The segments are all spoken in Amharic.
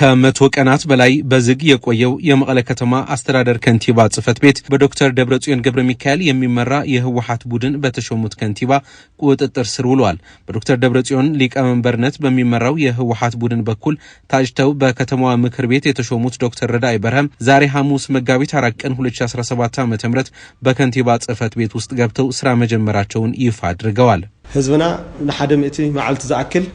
ከ100 ቀናት በላይ በዝግ የቆየው የመቀለ ከተማ አስተዳደር ከንቲባ ጽህፈት ቤት በዶክተር ደብረጽዮን ገብረ ሚካኤል የሚመራ የህወሓት ቡድን በተሾሙት ከንቲባ ቁጥጥር ስር ውሏል። በዶክተር ደብረጽዮን ሊቀመንበርነት በሚመራው የህወሓት ቡድን በኩል ታጭተው በከተማዋ ምክር ቤት የተሾሙት ዶክተር ረዳይ በርሀም ዛሬ ሐሙስ መጋቢት 4 ቀን 2017 ዓ.ም በከንቲባ ጽህፈት ቤት ውስጥ ገብተው ስራ መጀመራቸውን ይፋ አድርገዋል። ህዝብና ንሓደ ምእቲ መዓልቲ ዝኣክል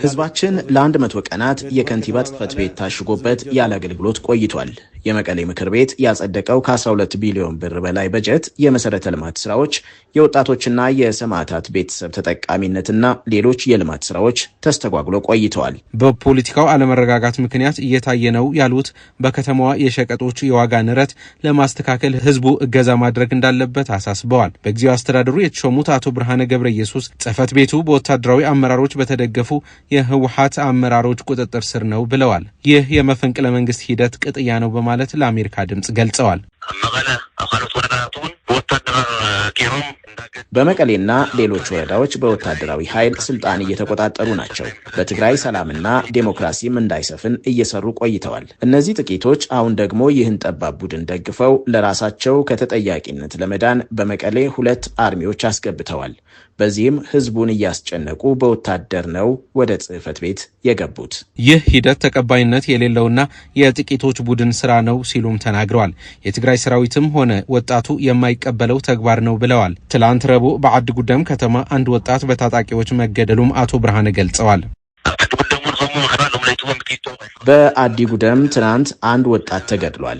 ህዝባችን ለ100 ቀናት የከንቲባ ጽህፈት ቤት ታሽጎበት ያለ አገልግሎት ቆይቷል። የመቀሌ ምክር ቤት ያጸደቀው ከ12 ቢሊዮን ብር በላይ በጀት፣ የመሰረተ ልማት ስራዎች፣ የወጣቶችና የሰማዕታት ቤተሰብ ተጠቃሚነትና ሌሎች የልማት ስራዎች ተስተጓጉሎ ቆይተዋል። በፖለቲካው አለመረጋጋት ምክንያት እየታየ ነው ያሉት በከተማዋ የሸቀጦች የዋጋ ንረት ለማስተካከል ህዝቡ እገዛ ማድረግ እንዳለበት አሳስበዋል። በጊዜው አስተዳደሩ የተሾሙት አቶ ብርሃነ ገብረ ኢየሱስ ጽህፈት ቤቱ በወታደራዊ አመራሮች በተደገፉ የህወሓት አመራሮች ቁጥጥር ስር ነው ብለዋል። ይህ የመፈንቅለ መንግስት ሂደት ቅጥያ ነው በማለት ለአሜሪካ ድምጽ ገልጸዋል። በመቀሌና ሌሎች ወረዳዎች በወታደራዊ ኃይል ስልጣን እየተቆጣጠሩ ናቸው። በትግራይ ሰላምና ዴሞክራሲም እንዳይሰፍን እየሰሩ ቆይተዋል። እነዚህ ጥቂቶች አሁን ደግሞ ይህን ጠባብ ቡድን ደግፈው ለራሳቸው ከተጠያቂነት ለመዳን በመቀሌ 2 army ዎች አስገብተዋል። በዚህም ህዝቡን እያስጨነቁ በወታደር ነው ወደ ጽህፈት ቤት የገቡት። ይህ ሂደት ተቀባይነት የሌለውና የጥቂቶች ቡድን ስራ ነው ሲሉም ተናግረዋል። የትግራይ ሰራዊትም ሆነ ወጣቱ የማይቀበለው ተግባር ነው ብለዋል። ትላንት ረቡዕ በዓዲ ጉደም ከተማ አንድ ወጣት በታጣቂዎች መገደሉም አቶ ብርሃነ ገልጸዋል። በአዲ ጉደም ትናንት አንድ ወጣት ተገድሏል።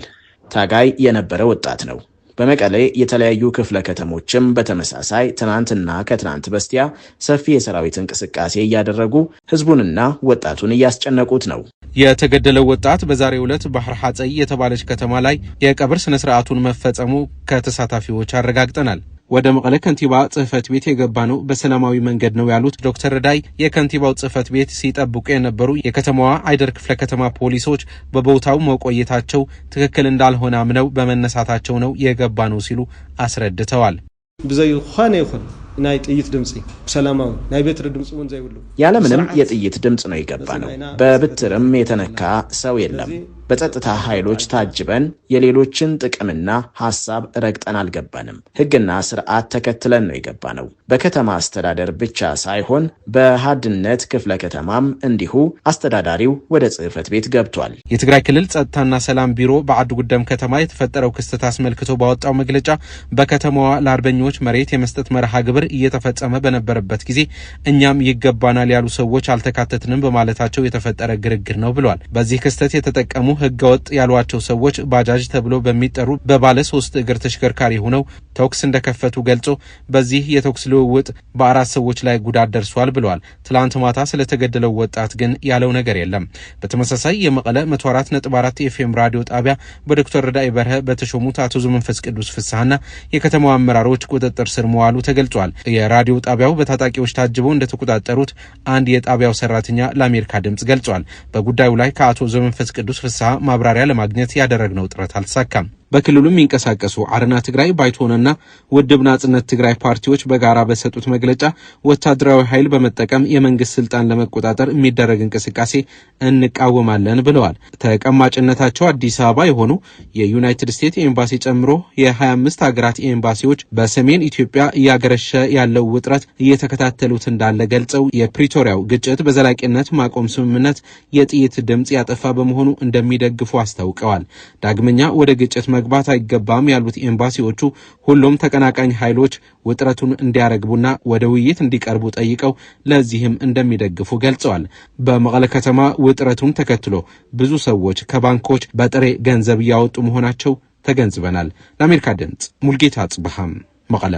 ታጋይ የነበረ ወጣት ነው። በመቀሌ የተለያዩ ክፍለ ከተሞችም በተመሳሳይ ትናንትና ከትናንት በስቲያ ሰፊ የሰራዊት እንቅስቃሴ እያደረጉ ህዝቡንና ወጣቱን እያስጨነቁት ነው። የተገደለው ወጣት በዛሬው ዕለት ባህር ሐፀይ የተባለች ከተማ ላይ የቀብር ስነ ስርዓቱን መፈጸሙ ከተሳታፊዎች አረጋግጠናል። ወደ መቀለ ከንቲባ ጽህፈት ቤት የገባ ነው በሰላማዊ መንገድ ነው ያሉት ዶክተር ረዳይ የከንቲባው ጽህፈት ቤት ሲጠብቁ የነበሩ የከተማዋ አይደር ክፍለ ከተማ ፖሊሶች በቦታው መቆየታቸው ትክክል እንዳልሆነ አምነው በመነሳታቸው ነው የገባ ነው ሲሉ አስረድተዋል። ብዘይኾነ ይኹን ናይ ጥይት ድምፂ ሰላማዊ ናይ በትሪ ድምፂ እውን ዘይብሉ ያለምንም የጥይት ድምፅ ነው የገባ ነው። በብትርም የተነካ ሰው የለም። በጸጥታ ኃይሎች ታጅበን የሌሎችን ጥቅምና ሐሳብ ረግጠን አልገባንም። ህግና ስርዓት ተከትለን ነው የገባ ነው። በከተማ አስተዳደር ብቻ ሳይሆን በሃድነት ክፍለ ከተማም እንዲሁ አስተዳዳሪው ወደ ጽህፈት ቤት ገብቷል። የትግራይ ክልል ጸጥታና ሰላም ቢሮ በዓዲ ጉደም ከተማ የተፈጠረው ክስተት አስመልክቶ ባወጣው መግለጫ በከተማዋ ለአርበኞች መሬት የመስጠት መርሃ ግብር እየተፈጸመ በነበረበት ጊዜ እኛም ይገባናል ያሉ ሰዎች አልተካተትንም በማለታቸው የተፈጠረ ግርግር ነው ብሏል። በዚህ ክስተት የተጠቀሙ ህገወጥ ያሏቸው ሰዎች ባጃጅ ተብሎ በሚጠሩ በባለ 3 እግር ተሽከርካሪ ሆነው ተኩስ እንደከፈቱ ገልጾ በዚህ የተኩስ ልውውጥ በ4 ሰዎች ላይ ጉዳት ደርሷል ብሏል። ትላንት ማታ ስለተገደለው ወጣት ግን ያለው ነገር የለም። በተመሳሳይ የመቀለ 104.4 ኤፍኤም ራዲዮ ጣቢያ በዶክተር ረዳይ በርሀ በተሾሙት አቶ ዘመንፈስ ቅዱስ ፍስሐና የከተማው አመራሮች ቁጥጥር ስር መዋሉ ተገልጿል። የራዲዮ ጣቢያው በታጣቂዎች ታጅበው እንደተቆጣጠሩት አንድ የጣቢያው ሰራተኛ ለአሜሪካ ድምጽ ገልጿል። በጉዳዩ ላይ ከአቶ ዘመንፈስ ቅዱስ ፍስሐ ማብራሪያ ለማግኘት ያደረግነው ጥረት አልተሳካም። በክልሉ የሚንቀሳቀሱ አረና ትግራይ፣ ባይቶናና ውድብ ናጽነት ትግራይ ፓርቲዎች በጋራ በሰጡት መግለጫ ወታደራዊ ኃይል በመጠቀም የመንግስት ስልጣን ለመቆጣጠር የሚደረግ እንቅስቃሴ እንቃወማለን ብለዋል። ተቀማጭነታቸው አዲስ አበባ የሆኑ የዩናይትድ ስቴትስ ኤምባሲ ጨምሮ የ25 ሀገራት ኤምባሲዎች በሰሜን ኢትዮጵያ እያገረሸ ያለው ውጥረት እየተከታተሉት እንዳለ ገልጸው የፕሪቶሪያው ግጭት በዘላቂነት ማቆም ስምምነት የጥይት ድምጽ ያጠፋ በመሆኑ እንደሚደግፉ አስታውቀዋል። ዳግመኛ ወደ ግጭት መግባት አይገባም ያሉት ኤምባሲዎቹ ሁሉም ተቀናቃኝ ኃይሎች ውጥረቱን እንዲያረግቡና ወደ ውይይት እንዲቀርቡ ጠይቀው ለዚህም እንደሚደግፉ ገልጸዋል። በመቀለ ከተማ ውጥረቱን ተከትሎ ብዙ ሰዎች ከባንኮች በጥሬ ገንዘብ እያወጡ መሆናቸው ተገንዝበናል። ለአሜሪካ ድምጽ ሙልጌታ አጽብሃም መቀለ።